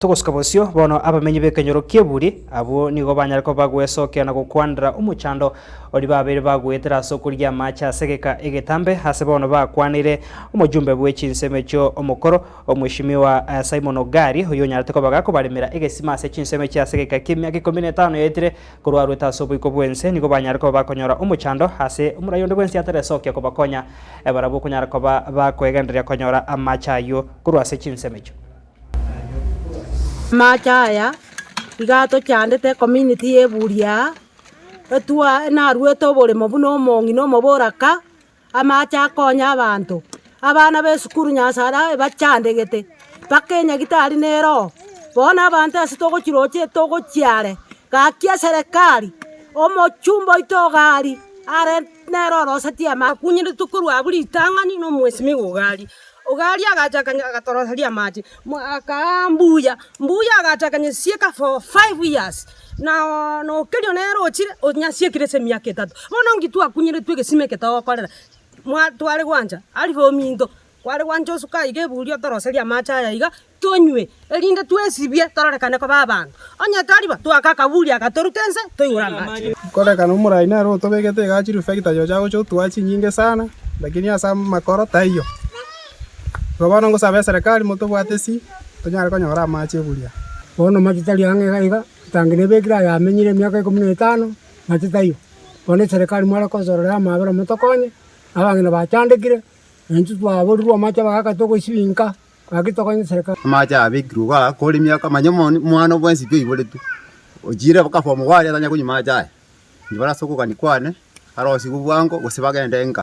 Togosuka bosio, bono abamenyi b'ekenyoro ki'eburi abwo nigo banyare koba bagwesokia na gokwanera omochando oria babeire bagoetera ase okorigia amache ase egeka egetambe, ase bono bakwaneire omojumbe bwe chinsemo echio omokoro, Omweshimiwa Simon Ogari, oyio onyarete koba gakobaremera egesima ase chinsemo echio ase egeka ki'emiaka ikomi na etano yaetire korwa arwete ase oboiko bw'ense, nigo banyare koba bakonyora omochando ase omorai onde bwensi ataresokia kobakonya barabwo konyara koba bakoegendereria konyora amache ayio korwa ase chinsemo echio. Amache aya iga atochandete ecommunity ya eburi aa, etwa naruete oboremo buna omong'ina omoboraka, amache akonye abanto, abana ba esukuru Nyasae bachandegete, mpaka enyagitari nere oo, bono abanto ase togochiroche togochia are, gaki eserekari, omochumba oito iga aria, are nere orosetie amache. Akunyerete korwa abwo ritang'ani na omwesimigwa Ogari. Ogari agacha agatoroseria amache, akaa mbuya, mbuya agacha akanyesieka for five years, na na okerio nere ochire onyasiekire ase emiaka etato. Bono nki twakunyeretwe egesima eke togokorera? Mwa tware gwancha alifu ominto, kware gwancha osuke aiga eburi otoroserie amache aya iga, tonywe, erinde twesibie tororekane koba abanto. Onye tari bo, twake akaburi aka torute inse, toigure amache. Korekana omorai nere otobegete iga chirifekita chiaye agocha otoa chinyinge sana, lakini ase amakoro taiyo. Igo bono ngosaba eserekari motobwate esi, tonyare konyora amache buya. Bono mache tari ang'e iga iga, etangi nebekire aye amenyire emiaka ikomi na etano, mache taiyo. Bono eserekari mware kosorora amabera motokonye, abang'ina bachandekire, na intwe twaborirwe amache abagaka togoisibinka. Gaki tokonye serikali. Amache abekirwe igaa kore emiaka manya omwana bwensi pi oiboretwe, ochire mpaka form one atanya konywa amache aya. Inche bono ase okogania kwane, arosigwe bwango gose bagende nka.